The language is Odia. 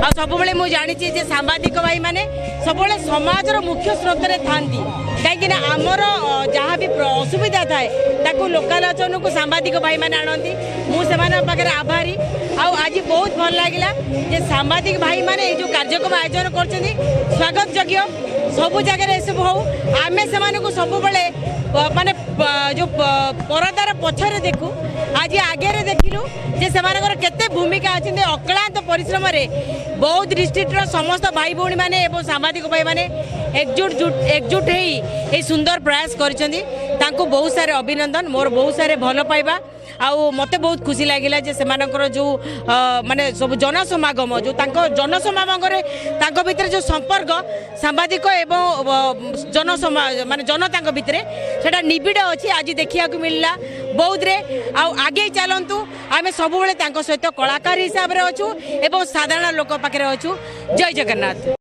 ଆଉ ସବୁବେଳେ ମୁଁ ଜାଣିଛି ଯେ ସାମ୍ବାଦିକ ଭାଇମାନେ ସବୁବେଳେ ସମାଜର ମୁଖ୍ୟ ସ୍ରୋତରେ ଥାନ୍ତି, କାହିଁକିନା ଆମର ଯାହା ବି ଅସୁବିଧା ଥାଏ ତାକୁ ଲୋକାଲୋଚନକୁ ସାମ୍ବାଦିକ ଭାଇମାନେ ଆଣନ୍ତି। ମୁଁ ସେମାନଙ୍କ ପାଖରେ ଆଭାରୀ। ଆଉ ଆଜି ବହୁତ ଭଲ ଲାଗିଲା ଯେ ସାମ୍ବାଦିକ ଭାଇମାନେ ଏଇ ଯେଉଁ କାର୍ଯ୍ୟକ୍ରମ ଆୟୋଜନ କରୁଛନ୍ତି, ସ୍ୱାଗତ ଯୋଗ୍ୟ। ସବୁ ଜାଗାରେ ଏସବୁ ହଉ। ଆମେ ସେମାନଙ୍କୁ ସବୁବେଳେ ମାନେ ଯେଉଁ ପରଦାର ପଛରେ ଦେଖୁ, ଆଜି ଆଗରେ ଦେଖିଲୁ ଯେ ସେମାନଙ୍କର କେତେ ଭୂମିକା ଅଛନ୍ତି। ଅକ୍ଳାନ୍ତ ପରିଶ୍ରମରେ ବୌଦ୍ଧ ଡିଷ୍ଟ୍ରିକ୍ଟର ସମସ୍ତ ଭାଇ ଭଉଣୀମାନେ ଏବଂ ସାମ୍ବାଦିକ ଭାଇମାନେ ଏକଜୁଟ ହେଇ ଏହି ସୁନ୍ଦର ପ୍ରୟାସ କରିଛନ୍ତି। ତାଙ୍କୁ ବହୁତ ସାରା ଅଭିନନ୍ଦନ, ମୋର ବହୁତ ସାରା ଭଲ ପାଇବା। ଆଉ ମୋତେ ବହୁତ ଖୁସି ଲାଗିଲା ଯେ ସେମାନଙ୍କର ଯେଉଁ ମାନେ ସବୁ ଜନସମାଗମ, ଯେଉଁ ତାଙ୍କ ଜନସମାଗମରେ ତାଙ୍କ ଭିତରେ ଯେଉଁ ସମ୍ପର୍କ ସାମ୍ବାଦିକ ଏବଂ ଜନସମା ମାନେ ଜନତାଙ୍କ ଭିତରେ ସେଟା ନିବିଡ଼ ଅଛି, ଆଜି ଦେଖିବାକୁ ମିଳିଲା ବୌଦ୍ଧରେ। ଆଉ ଆଗେଇ ଚାଲନ୍ତୁ, ଆମେ ସବୁବେଳେ ତାଙ୍କ ସହିତ କଳାକାର ହିସାବରେ ଅଛୁ ଏବଂ ସାଧାରଣ ଲୋକ ପାଖରେ ଅଛୁ। ଜୟ ଜଗନ୍ନାଥ।